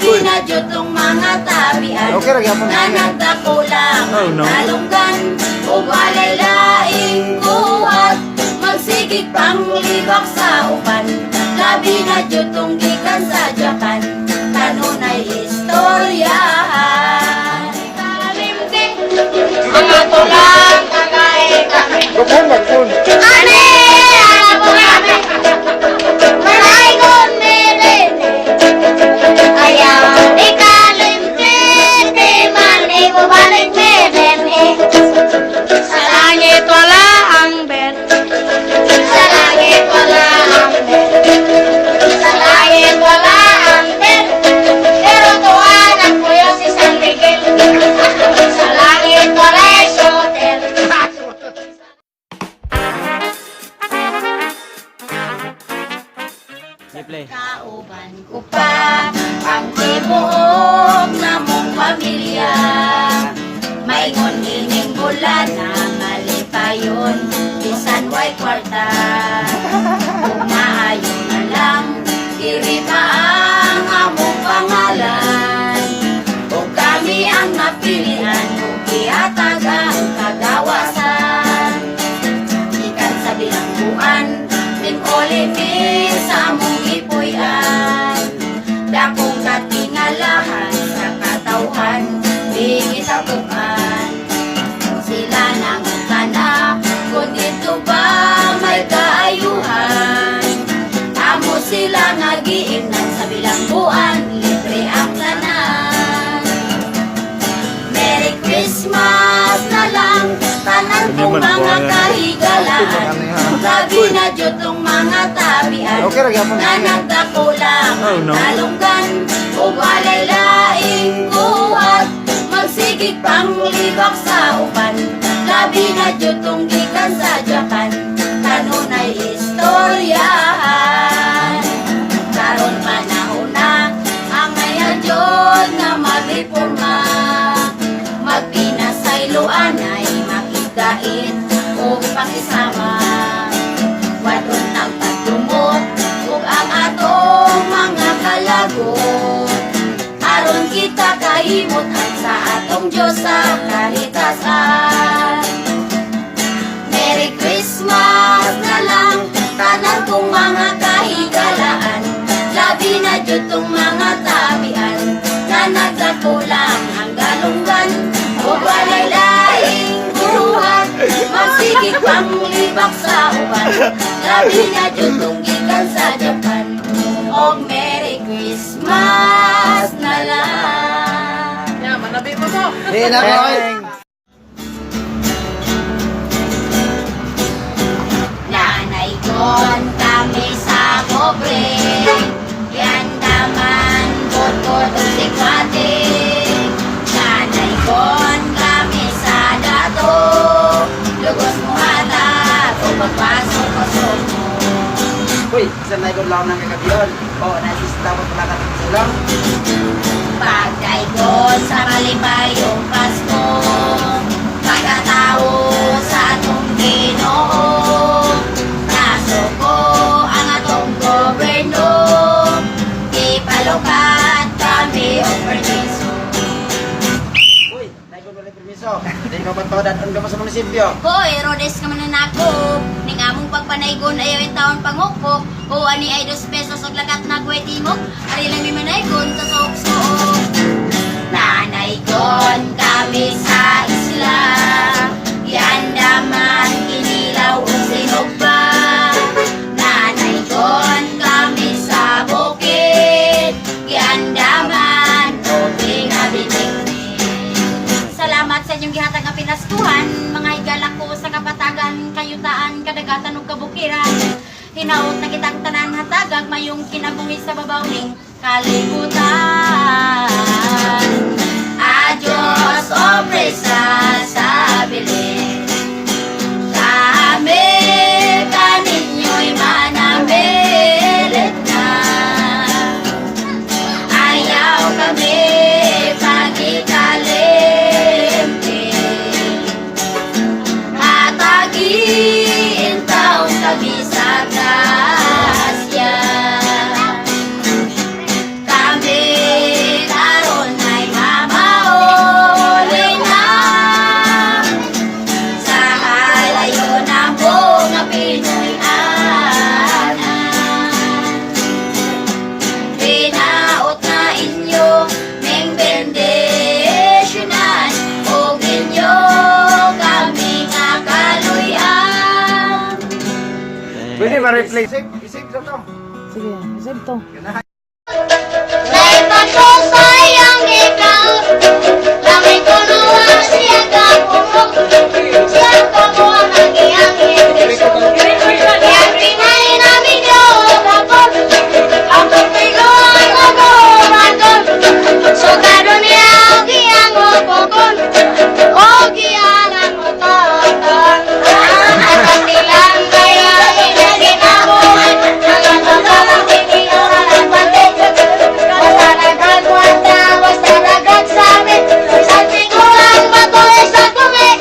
Labi na jud tong mga tabian Okay ra gyapon. nga nagdakulang Oh, no. kalunggan ug walay laing buhat, magsigig pang libak sa uban. Labi na jud tong gikan sa Japan, kanunay istoryahan. Mga tulang kakain kami. Gupon, magpon. Ane, alam mo kami. Maray kong merene. Kaya ikalimtete man ibabalik merene. Sa langit wala ang bed. Sa langit wala ang bed. Sa langit wala ang bed. Pero tuwa nagpuyo si San Miguel. Sa langit wala shooter. Play. Kauban ko pa ang tibuok namong pamilya. Maingon ining bulan na malipayon, bisan way kwarta. Kung maayo na lang, diri pa ang among pangalan. Ug kami ang napilian, ug gihatag ang kagawasan. Ikan sa bilangguan, mimoli mi sa among gipuy-an. Dakong katingalahan sa katawhan, gitapukan. Sila nangutana, kung dito ba may kaayuhan. Amo sila nga giingnan sa bilangguan, libre ang tanan. Merry Christmas na lang, tanan kong mga kahigalaan. Labi na jud tong mga tabian Okay ra gyapon. nga nagdakulang Oh, no. kalunggan ug walay laing buhat, magsigig pang libak sa uban. Labi na jud tong gikan sa Japan, kanunay istoryahan. Karon panahon na ang ngayon jud nga magreforma, magpinasayloan ay makigait ug pakisama. Wadon ang pagdumot ug ang atong mga kalagot, aron kita kahimutan sa atong Diyos sa kahitasan. Merry Christmas na lang, tanan kong mga kahigalaan. Labi na jud tong mga tabian nga nagdakulang ang galunggan ug walay laing buhat, magsigig pang libak sa uban. Labi na jud tong gikan sa Japan. Og Merry Christmas na lang. Di na ko. Nanay kon kami sa pobre, yandaman botod ug sikwate. Nanay kon kami sa dato, lugos mo hatag o pagpasok ko mo. Uy, sa may law ng kagabiyon. O, naisista mo pala ka sulong. Pagdayon sa malipayong Pasko, pagkatao sa atong Ginoo, nasuko ang atong gobyerno, ipalukat kami og permiso. Uy, naikon wala permiso. Hindi ka ba dadon ka mo sa munisipyo? Hoy, Rodes ka man na nako. Ning among pagpanaygon ayaw yung taon pangukok. O ani ay 2 pesos og lakat na timok. Ari lang mi manaygon sa suok-suok. Nanaygon kami sa isla. Yandaman kinilaw ug sinugba. Nanaygon kami sa bukid. Giandaman og nga binigni. Salamat sa inyong gihatag nga pinaskuhan, mga higala ko sa kapatagan, kayutaan, kadagatan ug kabukiran. Hinaot na kitang tanan hatagag mayong kinabuhi sa babaw ning kalibutan. Adios, o presa sa bilin. Kami kaninyo'y manamilit na. Ayaw kami pagikalimti. Hatagin taon kami sa grasya. Kami Ma-replay. Save, i-save na to. Sige, save to. Naipagkusay ang ikaw. Langit ko nawa siya kapuno. Siya kapuno ang iyang intensyon. Iyang pinay namin yung hapon. Ang pagpigo ang ugumaton. So karon niya og iyang upokon. Og iyang ang utoton. Ang kasilang kaya inaginabuhan. Mga babalang tiniyuran ang pati. Basta nagagwanta, basta nagagsabit. Sa tigulang bato sa tungi.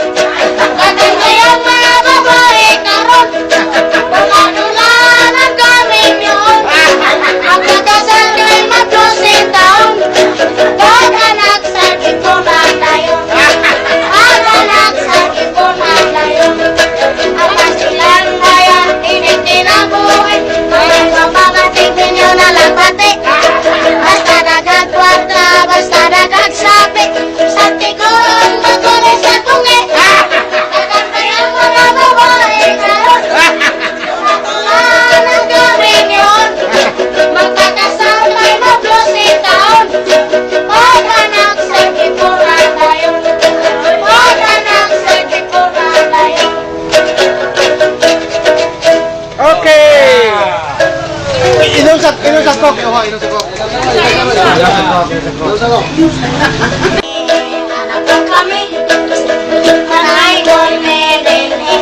Katang kayang mga babae karon. Mga dulan ang gamit yun. Ang pagkasal kay matusing taon. Pag-anak sa na tayo. Pag-anak sa na tayo. Ang pasilan kaya initinabuhay. Mga pamamating ninyo na lang pati. Basta nagagwarta, basta nagagsapit. Sa tigon, magulay sa tungi. Kakantay ang mga babae karon. Matulan ang gawin yun. Magkakasal may mablusin taon. Pag-anak sa kipura tayo. Pag-anak sa kipura tayo. Okay! Inom sa coke. Oh, inom sa coke. Inom sa coke. Anak ko kami, manay doon medene.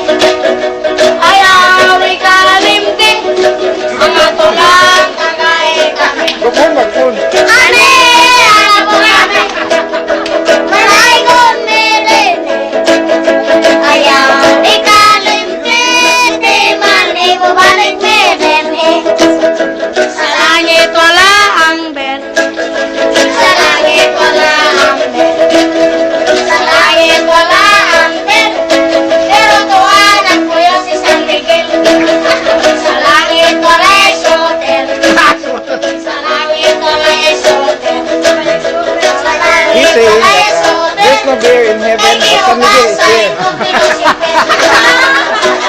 Ayaw ikalimti, mga tulang tagay kami. Bukon, magpun. Ane, anak ko kami, manay doon medene. Ayaw ikalimti, di man ibabalik medene. Sa langit wala ang ber, sa langit wala ang ber. Sa langit wala ang ber, pero tuwa nagpuyo si San Miguel. Sa langit wala shooter, sa langit wala shooter. Sa langit He says, wala shooter. "There's no beer in heaven, but San Miguel is here."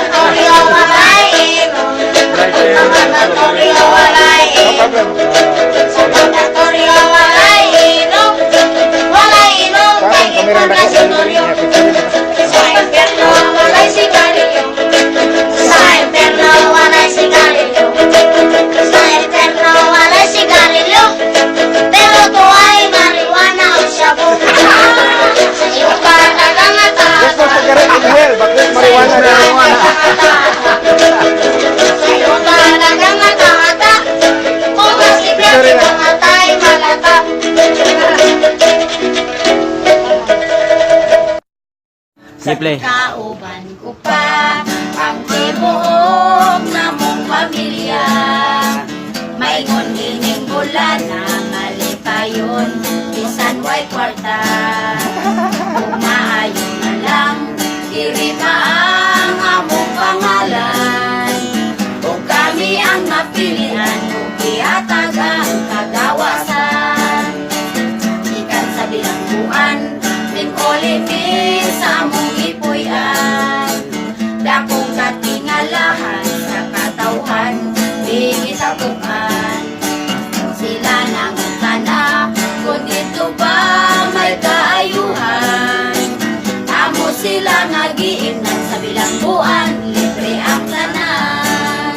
Antonio walay inom. Antonio walay No inom. problem. Sa pagkatorio walay inom. Walay inom Sa kay akong kamera ipon na si Norio. Sa impyerno walay sigarilyo. Sa impyerno walay sigarilyo. Sa impyerno walay sigarilyo. Pero tuwa'y marijuana o shabu. Sa yuta There's no nagangata. cigarette in hell, but there's marijuana there. Sa yuta nagangata. Kung masipyerte mamatay malata. Sa kauban ko pa ang tibuok namong pamilya. Maingon ining bulan na malipayon bisan way kwarta. Kung maayo na lang, diri pa ang among pangalan. Ug kami ang napilian ug gihatag ang kagawasan. Gikan sa bilangguan, ming-uli mi sa among gipuy-an. Dakong katingalahan sa katawhan, bingi sa tukan. Sila nangutana, kung dito ba may kaayuhan. Amo sila nga giingnan sa bilangguan, libre ang tanan.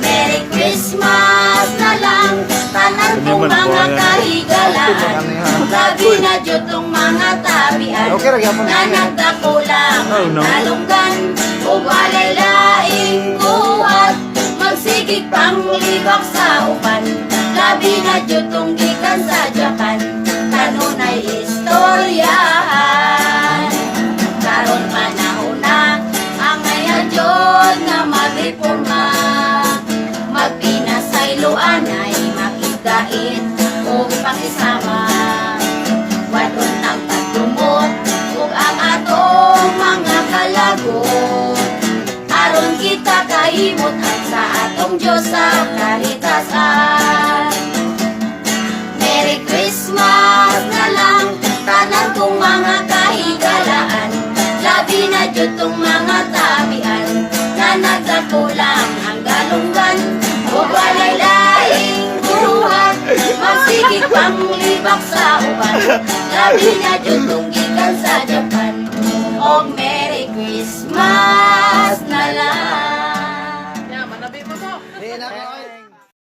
Merry Christmas na lang, tanan kong mga kahigalaan. Labi na jud tong mga tabian Okay ra gyapon. nga nagdakulang Oh, no. kalunggan ug walay laing buhat magsigig pang libak sa uban. Labi na jud tong gikan sa Japan, kanunay istoryahan. Karon panahon na ang ngayon jud nga magreforma, magpinasayloan ay makigait ug pakisama. Wadon tang pagdumot ug ang atong mga kalagot aron kita kahimutan sa atong Diyos sa kahitasan. Merry Christmas na lang, tanan kong mga kahigalaan. Labi na jud tong mga tabian nga nagdakulang. Panglibak sa uban, labi na jud tong gikan sa Japan. Og Merry Christmas na lang.